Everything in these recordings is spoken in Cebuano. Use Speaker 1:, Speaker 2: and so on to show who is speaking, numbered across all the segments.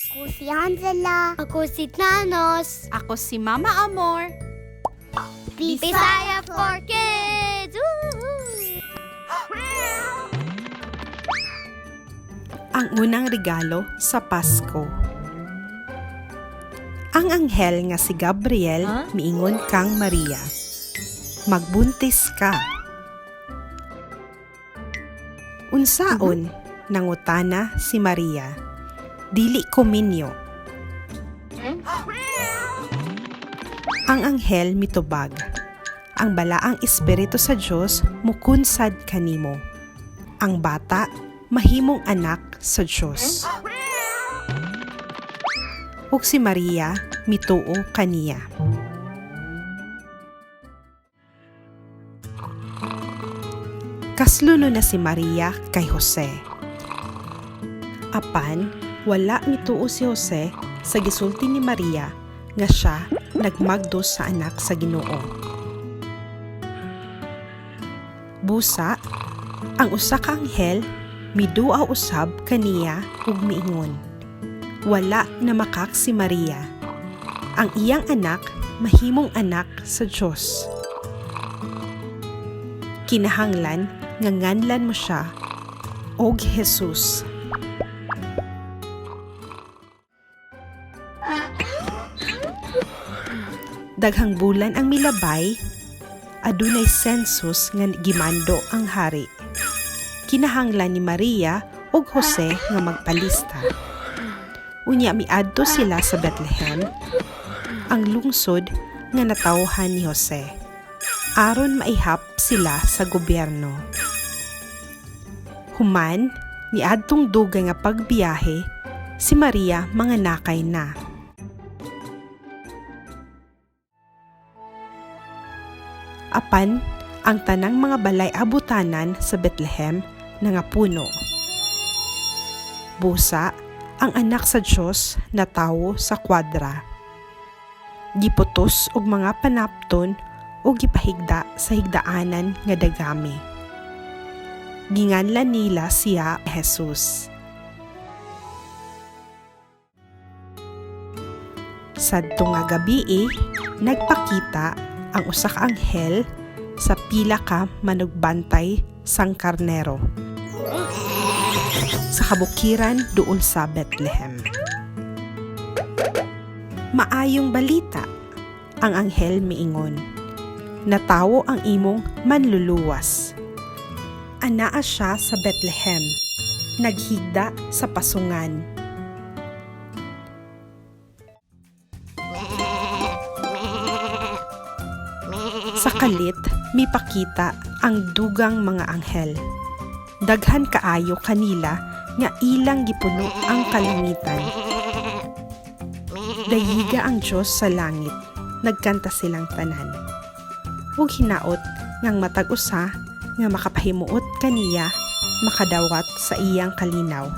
Speaker 1: Ako si Angela. Ako si Thanos.
Speaker 2: Ako si Mama Amor.
Speaker 1: Bisaya for Kids! Woohoo!
Speaker 3: Ang unang regalo sa Pasko. Ang anghel nga si Gabriel miingon kang Maria, "Magbuntis ka." "Unsaon?" nangutana si Maria. "Dili ko minyo." Ang anghel mitubag, "Ang balaang espiritu sa Dios mukunsad kanimo. Ang bata mahimong anak sa Dios." Ug si Maria mituo kaniya. Kasluno na si Maria kay Jose. Apan wala mituo si Jose sa gisulti ni Maria nga siya nagmagdos sa anak sa Ginoo. Busa, ang usa ka anghel miduaw usab kaniya ug miingon, "Wala na makak si Maria. Ang iyang anak mahimong anak sa Dios. Kinahanglan nga nganlan mo siya og Jesus." Daghang bulan ang milabay, adunay census nga gimando ang hari. Kinahanglan ni Maria ug Jose nga magpalista. Unya miadto sila sa Bethlehem, ang lungsod nga natawhan ni Jose, aron maihap sila sa gobyerno. Human, niadtong dugay nga pagbiyahe, si Maria manganakay na. Apan, ang tanang mga balay abutanan sa Bethlehem nangapuno. Busa, ang anak sa Dios natawo sa kwadra. Giputos og mga panapton o gipahigda sa higdaanan nga dagami. Ginganlan nila siya Jesus. Sadto nga gabii, nagpakita ang usa ka anghel sa pila ka manugbantay sang karnero sa kabukiran duol sa Bethlehem. "Maayong balita," ang anghel miingon. "Natawo ang imong manluluwas. Anaa siya sa Bethlehem, naghigda sa pasungan." Sa kalit, mipakita ang dugang mga anghel. Daghan kaayo kanila nga ilang gipuno ang kalangitan. "Dayiga ang Dios sa langit," nagkanta silang tanan. "Ug hinaot ngang matag usa nga makapahimuot kaniya makadawat sa iyang kalinaw."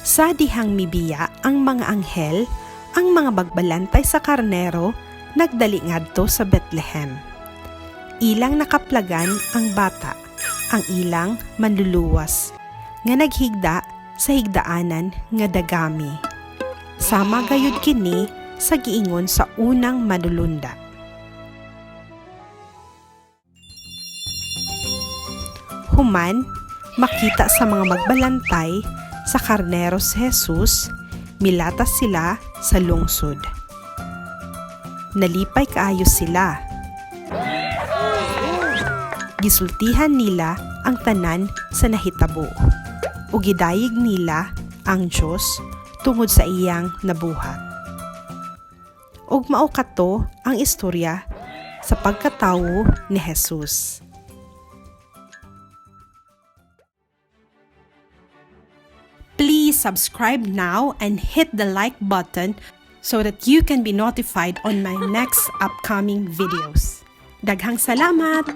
Speaker 3: Sa dihang mibiya ang mga anghel, ang mga magbalantay sa karnero nagdali ngadto sa Bethlehem. Ilang nakaplagan ang bata, ang ilang manluluwas, nga naghigda sa higdaanan nga dagami. Sama gayud kini sa giingon sa unang manulunda. Human, makita sa mga magbalantay sa karnero si Jesus, milatas sila sa lungsod. Nalipay kaayo sila. Gisultihan nila ang tanan sa nahitabo. Ug gidayeg nila ang Dios tungod sa iyang nabuhat. Ug mao kato ang istorya sa pagkatawo ni Jesus. Please subscribe now and hit the like button so that you can be notified on my next upcoming videos. Daghang salamat!